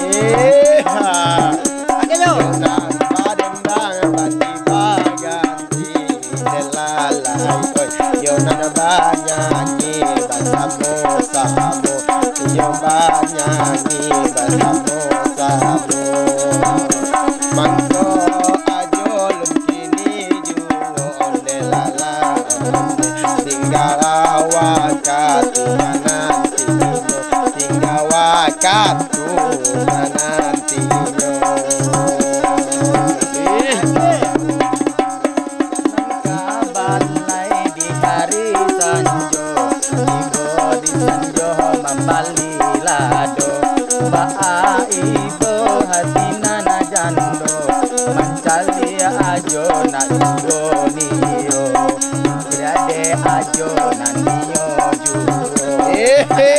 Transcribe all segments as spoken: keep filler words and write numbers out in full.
Eh, ha. Oke, yo. Nan badendang bati baganti, delalai, oi. Yo nan banyanyi basamo-samo, yo banyanyi basamo-samo. Mangko ajo lun kini juo, onde lala, onde. Tingga wakatu mananti inyo, tingga wakatu mananti inyo. Ih. Mangka balai di hari sanjo, tibo di sanjo mambali lado. Baa ibo hati nan jando, mancaliak ajo nan juo nio, mancaliak ajo nan nio juo. Ehe.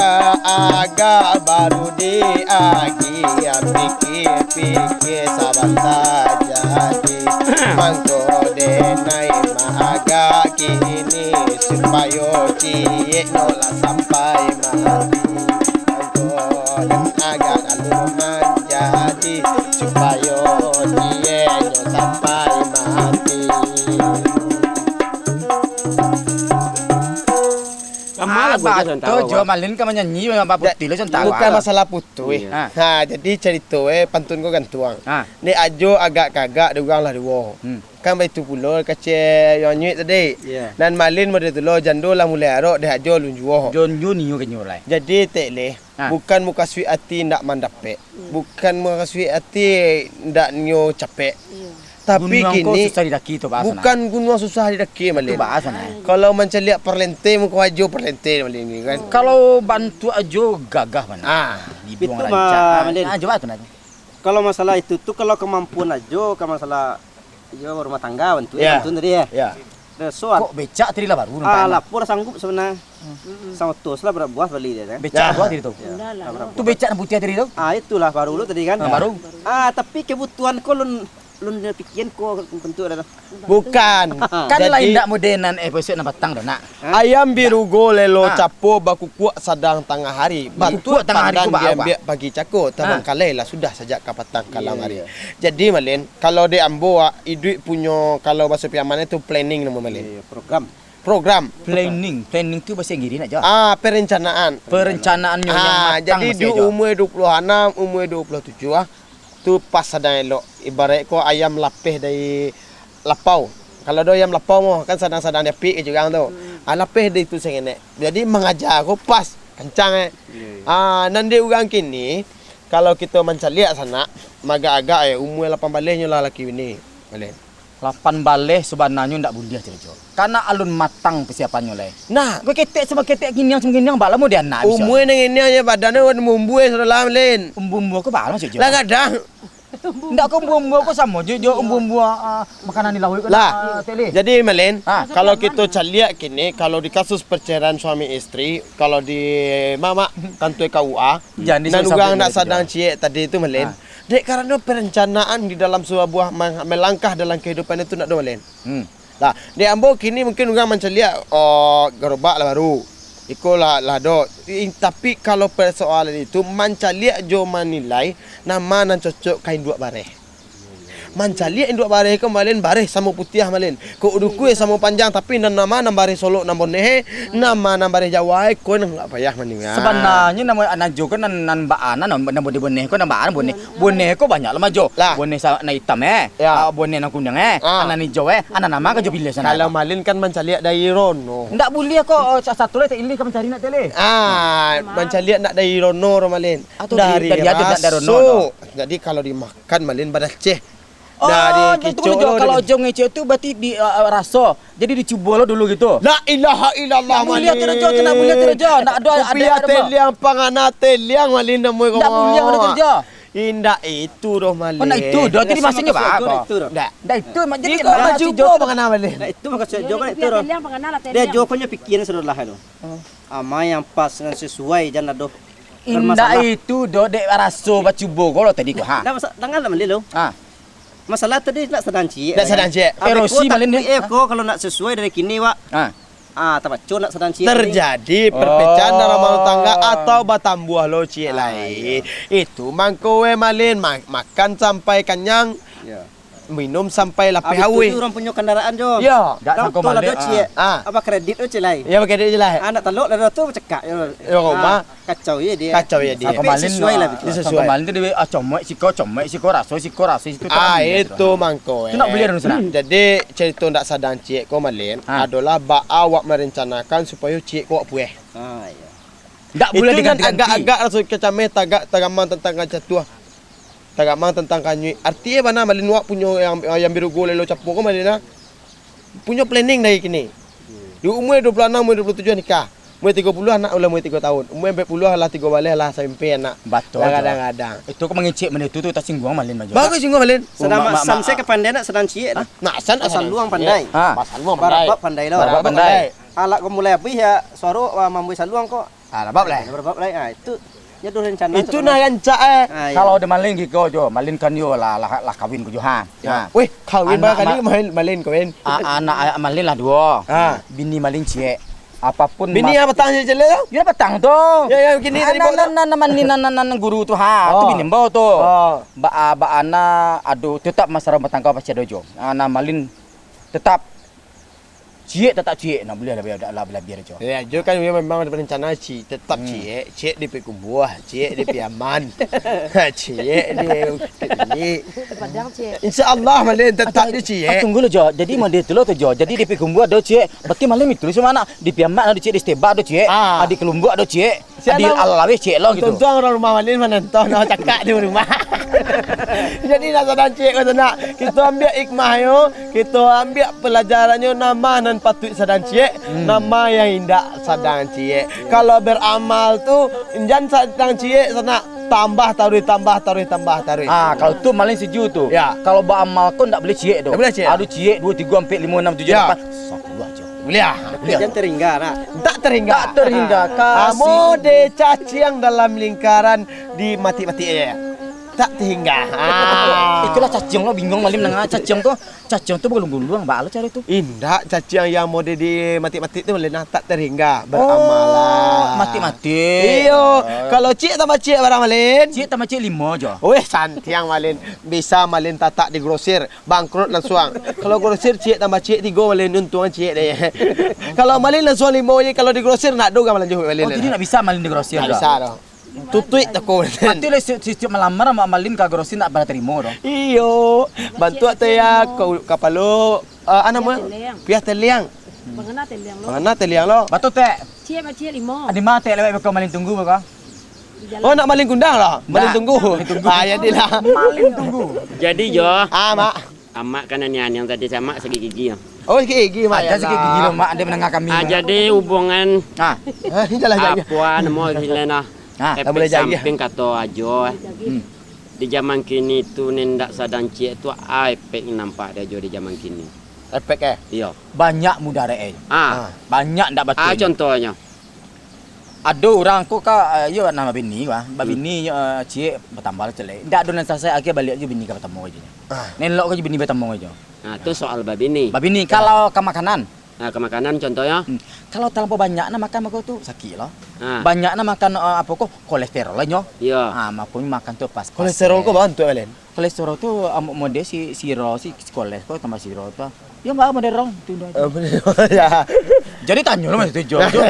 Agak-agak baru diagiah, pikir-pikir sabanta jadi. Mangko denai maagak kini, supayo ciek nyo lah sampai mati. Mangko den agak lalu manjadi, supayo ciek nyo sampai mati. Sama lagu tu, Sontawa, Jo Malin kan manyanyi, Pak Putih lo, Sontawa. Bukan masalah putuih. Iya. Ha. Ha, jadi carito, eh, pantun ko gantuang. Ha. Dek Ajo agak-agak, dek urang lah duo. Hmm. Kan baitu pulo kecek yo anyuik tadi. Iya. Nan Malin model tu lo, jando lah mulai arok, dek Ajo lun juo. Jon Junio kenyo lai. Jadi, Tek Leh, Ha. bukan mukasuik ati ndak mandapek. Hmm. Bukan mukasuik ati ndak nyo capek. Iya. Tapi Gunuang ko kini susah didaki tu, bahasa nah. Bukan gunuang susah didaki, Malin. Itu bahasa nah. Kalau mancaliak parlente, muko ajo parlente, Malin, ni kan. Kalau bantuak ajo gagah, Malin. Ah. Biduang Itu rancak. mah, Ah, Malin. ah, coba tu nah. Kalau masalah itu tu, kalau kemampuan ajo, kalau masalah, iyo, rumah tangga bantuak, Ya. bantuan tadi, ya. Ya. Dah, so, Kok becak tadi lah baru ah, nampak, lapor sanggup sebenarnya. Hmm. Sama tos lah berapa buah beli dia, kan? Becak Ya. buah tadi tu. Ya, Enggak lah. berapa Tu buah. becak nan putiah tadi tu? Ah, itulah baru lu tadi, kan? Ah, baru. Ah, tapi kebutuhan ko lun, lun pikian ko bentuk dah. Bukan. Kan Jadi lain dak model nan, eh, besok nan patang tu, nak. Hah? Ayam birugo lelo Ah. capo bakukuak sadang tangah hari. Bakukuak Bantuak tangah hari pandan ko baa, diambiak pagi cako, Ah. tabangkalai lah sudah sajak kapatang kalam Iya, hari. iya. Jadi, Malin, kalau dek ambo, ah, iduik punyo, kalau baso Piaman tu planning namo, Malin. Iya, iya, program. Program. Planning, planning tu bahasa Inggris nak jawab. Ah, perencanaan. Perencanaannyo yang Ah, matang jadi masih di aja. umur dua puluh anam, umur dua puluh tujuh, ah, tu pas sadang elok. Ibarat ko ayam lapeh dari lapau. Kalau ado ayam lapau mah, kan sadang-sadang diapik ka urang tu. Hmm. Ah, lapeh dari tu sangenek. Jadi mangaja ko pas, kancang, eh. Iya, iya. Ah, nan dek urang kini, kalau kito mancaliak sanak, magak-agak, eh, umur lapan baleh nyo lah laki bini. Baleh. Lapan baleh sabananyo ndak buliah, Cok. Karano alun matang persiapannyo lai. Nah. Kok ketek samo ketek giniang samo giniang, baa lamo di anak bisa. Umur nan giniang je, badan tu umbuah sudah lah, Lin. Umbuah-umbuah ko baa lamo, Cok? Lah gadang. Ndak ko umbuah-umbuah ko samo je, jo Iya. umbuah-umbuah, ah, makanan di lauik ko Lah, nak, ah, Tek Leh. jadi, Malin, Ha. kalau kito caliak kini, kalau di kasus perceraian suami istri, kalau di mamak kantua K U A, Jan di nan susah urang pun nak dia sadang tu. ciek tadi tu, Malin. Ha. Dek karano perencanaan di dalam sabuah ma-, melangkah dalam kehidupan itu ndak ado, Malin. Hmm. Lah, dek ambo kini mungkin urang mancaliak, oh, garobak lah baru. Iko lah, lah ado. I-, tapi kalau persoalan itu mancaliak jo manilai nama nan cocok ka induak bareh. Mancaliak induak bareh ko, Malin, bareh samo putiah, Malin. Kok dukui samo panjang, tapi nan nama nan bareh Solok nan boneh, nama nan bareh Jawa, ko nan ndak payah manilai. Sabananyo namo anak jo ko nan, nan baa nan, nan boneh-boneh ko nan baa nan boneh. Boneh ko banyak lah, Majo. Lah. Boneh sa-, nan itam, eh. Ya. Ah, boneh nan kuniang, eh. Ah. Nan ijo, eh. Nan nama ka jo pilih sanak. Kalau Malin kan mancaliak dari rono. Ndak buliah ko, oh, sa-, satu lai tak ilih ka mancari nak tele. Ah, mancaliak nak dari rono, ro Malin. Atau dari, dari, dari ajo, dari rono, raso. Jadi kalau dimakan, Malin, badaceh. Oh, Dah, jadi tu dikicok lo, kalau dia. Jo ngecek tu berarti di, uh, uh, raso. Jadi dicubo lo dulu gitu. La ilaha illallah, Malin. Nak buliah tu, Jo, tu nak buliah tu, Jo. Nak ada, ada, Kupiah ada, teliang, pangana teliang, Malin, namo ko. Nak buliah tu, Jo. Indak itu doh, Malin. Oh, nak itu doh. Jadi maksudnyo apa? Itu doh. Ndak. Ndak itu, mak, jadi Iko nak baju si Jo ko tu. Pangana, Malin. Nak itu maksud Jo kan itu doh. Dia Jo ko nyo pikir sudah lah tu. Oh. Ama yang pas, yang sesuai, jan ado Indak bermasalah. Itu doh, dek raso bacubo ko lo tadi ko, ha. Ndak masa-, tangan lah, Malin, lo. Ha. Masalah tadi nak sadang ciek, Nak kan? Sadang ciek. Abih Erosi ko malin takuik dia. Eh, ko kalau nak sesuai dari kini, Wak. Ah. Ah, tabaco nak sadang ciek ni. Terjadi perpecahan dalam rumah tangga atau batambuah lo ciek lai. Ah, iya. Itu mangko we malin, ma-, makan sampai kanyang, Iya. minum sampai lapeh Abih tu haus. Urang punyo kandaraan jo. Iya. Dak Urang sangko tu lah malin, do ciek. Ah. Apa kredit do ciek lai. Iya, kredit ciek lai. Anak talok lah do tu cekak jo. Yo, rumah. Ah. Kacau ya dia. Kacau ya dia. Sampai Sangko malin, sesuai lah ah, betul. Dia sesuai. Sangko malin tu dia, ah, comoi siko, comoi siko, raso siko, raso situ, Ah, tarambi itu tu. Mangko, Tu nak eh. Buliah dulu, Sanak. Jadi, carito ndak sadang ciek ko, Malin, Ah. adolah baa awak merencanakan supayo ciek ko awak pueh. Ah, iya. Ndak buliah Itu kan diganti-ganti. Agak-agak raso kacameh tagak tagamang tantang kacatuah. Tagamang tantang kanyuik. Artinyo bana, Malin, wak punyo yang, yang birugo lelo capo ko, Malin, ah. Punyo planning dari kini. Di umua dua puluh anam, umua dua puluh tujuah nikah. Umua tigo puluah anak ulah umua tigo taun. Umua ampek puluah lah tigo baleh lah sampai anak. Batua Lah jo. Gadang-gadang. Itu ko mangecek bana itu tu tasingguang malin, Majo. Bagus singguang malin. Sadang Oh, ma-, ma-, ma-, san se ka pandai nak sadang ciek tu. Nak san Pasal sadang luang ciek. Pandai. Ha. Pasal luang pandai. Barabab pandai lo. Barabab Barabab pandai. Pandai. Alak ko mulai abih ya, suaro, wah, mambuih saluang ko. Ah, lah bab lai. Lah bab lai. Ah, itu nyo doh rencana Itu tu nah kan. Rancak eh. Ah, iya. Kalau ado malin giko jo, malin kan yo lah, lah, lah kawin ko jo ha. Ya. Ha. Weh, kawin Anak barangkali ma-, malin, malin kawin. A-, anak, a-, malin lah duo. Ha. Bini malin ciek. Apapun Bini mas- yang batang je jelek tu? Ya batang tu. Ya, ya, kini Ah, tadi nan, bawa tu. Nan, nan, nan, malin, nan, nan, nan, guru tu ha. Oh. Tu bini mbau tu. Oh. Ba, ba ana ado tetap masalah rumah tangga pasti ado jo. Ah, nah malin tetap Ciek tatap ciek, nah, buliah lah, biar, lah, lah, biar jo. Ya, jo kan dia memang ada rencana ciek, tetap Hmm. ciek, ciek di Pikumbuah, ciek di Piaman, ciek di Kini. Padang ciek. Insya Allah, malin tetap Ah, di ciek. Ah, tunggu lo, Jo. Jadi, model tu lo tu, Jo. Jadi, di Pikumbuah ado ciek. Berarti malin itu lo sama nak. Di Piaman ado ciek, di Setebak ado ciek. Ah. Ah, di Kelumbuak ado ciek. Siap Adil lah. Alaweh ciek lo gitu. Untung-untung urang rumah malin manonton, awak cakak di rumah. Jadi, nak sadang ciek ko tu nak. Kito ambiak hikmahnyo, kito ambiak pelajarannyo, nama nan patuik sadang ciek, Hmm. nama yang indak sadang ciek. Kalau beramal tu, jan sadang ciek sanak, tambah taruih, tambah taruih, tambah taruih. Ah, kalau tu malin setuju tu. Ya. Kalau beramal ko ndak boleh ciek tu. Ndak boleh ciek. Ado ciek, duo, tigo, ampek, limo, anam, tujuah, Ya. lapan. Sapuluah ajo. Boleh ah? Tapi Boleh. Jan terhingga nak. Tak terhingga. Tak terhingga, Ah, kasih. Mode caciang dalam lingkaran di matik-matik aja. Tak terhingga. Ah. Itulah caciang lo, bingung malin nangah caciang tu. Caciang tu baguluang-guluang, baa lo caro tu? Indak, caciang yang mode di matik-matik tu malin nah, tak terhingga. Oh, beramalah. Matik-matik. Iyo, Oh. Kalau ciek tambah ciek bara malin? Ciek tambah ciek limo ajo. Weh, santiang malin. Bisa malin tatak di grosir. Bangkrut lansuang. Kalau grosir ciek tambah ciek tigo malin, untuang ciek deh. Kalau malin lansuang limo je, kalau di grosir ndak ado urang balanjo malin. Oh, jadi ndak bisa malin di grosir Ndak dah? Bisa doh. Tutuik toko. Ati lah si-, sitiok malamar ma-, malin ka grosir ndak pernah tarimo doh. Iyo, bantuak teh ya, ka-, kapalo, ah, ah, namo? Piah teliang. Piah teliang. Mangana teliang lo. Mangana teliang lo. Batua tek. Ciek, ciek limo. Di ma tek lewat beko malin tunggu beko? Di jalan. Oh, nak malin kundang lah. Malin Ndak. Tunggu. Malin tunggu. Ah, jadilah. Malin tunggu. Jadi jo. Ah, mak. Amak kan anian yang tadi sama sakit gigi ya. Oh, sakit gigi, mak. Ada Ya sakit gigi Allah. Lo, mak. Ada menengah kami. Ah, jadi hubungan Ah. Ah, jalan, jalan. Apa namo hilang ah? Ah. Efek Tak boleh jalan. Samping kato ajo eh. Hmm. Di zaman kini tu ni ndak sadang ciek tu ah efek nampak dia jo di zaman kini. Efek eh? Iyo. Banyak mudarat eh. Ah. Ah. Banyak ndak Ah, batul. Contohnyo. Ado urang ko ka, eh, iyo, nan babini, wah. Hmm. Babini, eh, ciek batambah lah ciek lai. Ndak ado nan salasai, akhia baliak jo bini ka batamo ajo. Ah. Nan elok ka jo bini batamo ajo. Nah, tu soal babini. Babini, kalau ka makanan? Nah, ka makanan contohnyo? Hmm. Kalau talampau banyak nah makan mako tu, sakik lo. Ah. Banyak nah makan, eh, apo ko, kolesterol lah nyo. Iyo. Ah, mako makan tu pas, pas, Kolesterol eh. Ko bantuak, Alen? Kolesterol tu, ah, mo-, model si, siro, si, si koles ko tambah siro tu. Yo, mbak, model rong, tu dah. Eh, bener. Ya. Jadi tanyo lo, Mas, tu, Jo, Jo.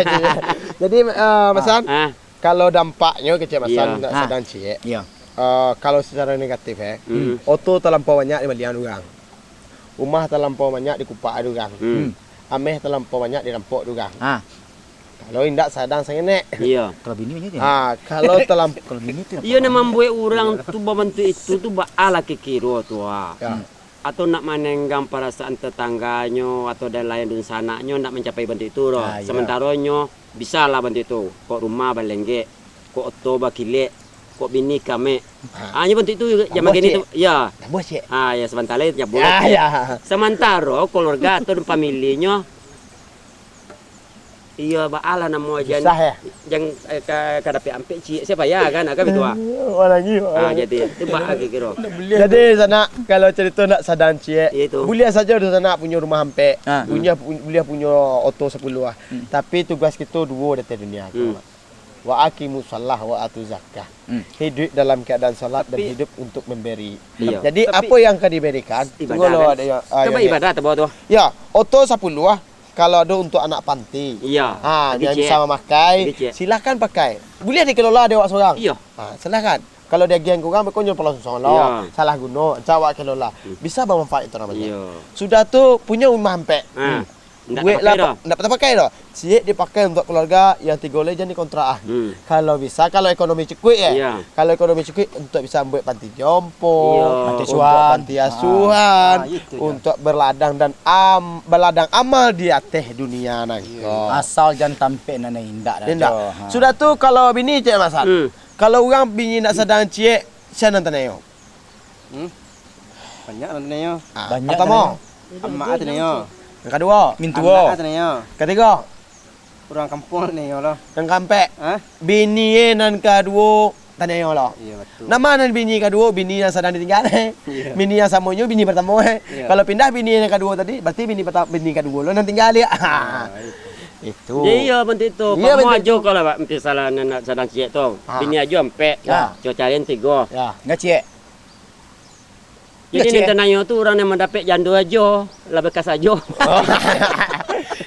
Jadi, eh, Mas San, Ah. kalau dampaknyo kecek Mas San Iya. nak Ah. sadang ciek. Iya. Eh, kalau secara negatif, eh, Hmm. oto talampau banyak dimaliang urang. Rumah talampau banyak dikupak urang. Hmm. Ameh talampau banyak dirampok urang. Ah. Kalau indak sadang sangenek. Iya. Kalau bini macam tu? Ha, kalau talam- Kalau bini tu Iyo, apa? Nan mambuek urang tu babantuak itu tu baa lah kiro tu, ah. Ya. Hmm. Atau nak manenggang parasaan tetangganyo atau dan lain dunsanaknyo nak mancapai bantuak itu doh. Ah, iyo. Samantaro nyo bisa lah bantuak itu. Kok rumah balenggek, kok oto bakilek, kok bini kamek. Ah. Ah, nyo bantuak itu juga. Jaman kini tu, ya. Nyabuah, Cik. Ah, ya, samantaro nyabuah. Ya, ya. Samantaro keluarga atau familinyo iyo, baa lah namo jan, Susah, ya? Jan, eh, ka, ka dapek ampek ciek, sia payah kan, agak gitu, ah. Orang lagi, orang Ah, lagi. Jadi, tu baa kiro-kiro. Jadi, sanak, kalau carito nak sadang ciek, Iya, itu. buliah sajo dunsanak punyo rumah ampek, Ah. punyo, pu-, buliah punyo oto sapuluah, ah. Hmm. Tapi tugas kito duo di ateh dunia tu, Hmm. Mak. Wa aqimus shalah wa atuz zakah. Hmm. Hiduik dalam keadaan salat dan Tapi hidup untuk memberi. Iya. Jadi, Tapi apa yang akan diberikan? Ibadah, Tunggu lo, kan? ada yang, ah, Coba yang ibadah, atau tu? Ya, oto sapuluah, ah. Kalau ado untuak anak panti, Iya. ha, Lebih yang ciek. bisa mamakai, Lebih ciek. silahkan pakai. Buliah dikelola dek awak surang. Iya. Ha, silahkan. Kalau diagiahan ka urang, beko nyo pulang surang lo. Iya. Salah guno, rancak awak kelola. Hmm. Bisa bamanfaat itu namanya. Iya. Sudah tu, punyo rumah ampek. Ha. Hmm. Ndak Duit tapakai lah, doh. ndak tapakai doh. Ciek dipakai untuak keluarga, yang tigo lai jan dikontrak, ah. Hmm. Kalau bisa, kalau ekonomi cukuik, ya. Iya. Kalau ekonomi cukuik, untuak bisa buek panti jompo, Iya. Panti untuak asuhan. panti asuhan, Ah, itu je. untuak berladang dan am-, berladang amal di ateh dunia nangko. Iya. Asal jan tampek nan indak dah Indak. tu. Ha. Sudah tu, kalau bini, Cik Hasan. Hmm. Kalau urang bini nak sadang ciek, sia nan taniayo? Hmm? Banyak nan taniayo. Ah, Banyak pertamo. taniayo. Amak taniayo. Yang kaduo. Mintuo. Anak taniayo. Katigo. Urang kampuang taniayo lo. Yang kaampek. Hah? Bini e nan kaduo taniayo lo. Iya, betul. Nama nan bini kaduo? Bini yang sadang ditinggal. Iya. Bini yang samonyo bini pertamo, eh. Iya. Kalau pindah bini yang kaduo tadi, berarti bini perta-, bini kaduo lo nan tinggal, ya. Ah, itu. Itu. Jadi, iya, bantuak itu. Iya, Pamo bantuak ajo itu. kalau, Pak, misalnya nak sadang ciek tu. Ah. Bini ajo ampek. Ya. Cocarian tigo. Ya. Enggak ciek. Jadi, Iya, Cik. nan taniayo tu urang nan mandapek jando ajo, lah bekas ajo.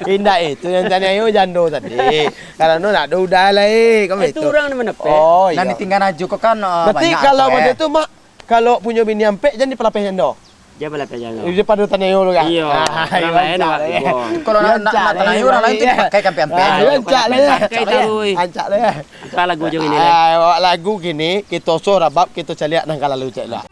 Indak, itu yang taniayo jando tadi. Karano nak ado udah lai, kan Eh, tu begitu. urang nan mandapek. Oh, Nan iya. ditinggan ajo ko kan, eh, Berarti banyak kalau ajo, eh. macam tu, Mak, kalau punyo bini ampek, jan dipalapeh jando. Jan palapeh jando. Di depan taniayo tu kan? Iya. Ah, Urang lain rancak awak lah, ya. tigo. Kalau nak, nak, Rancak nak lah, taniayo urang lain tu ya. dipakai kan ampek-ampek. Ah, Iya, rancak lah, ya. Pakai taruih. Rancak lah, ya. Angka lagu jo ini, lah. Ah, awak lagu kini, kito soh rabab, kito caliak nan ka lalu, cek lah.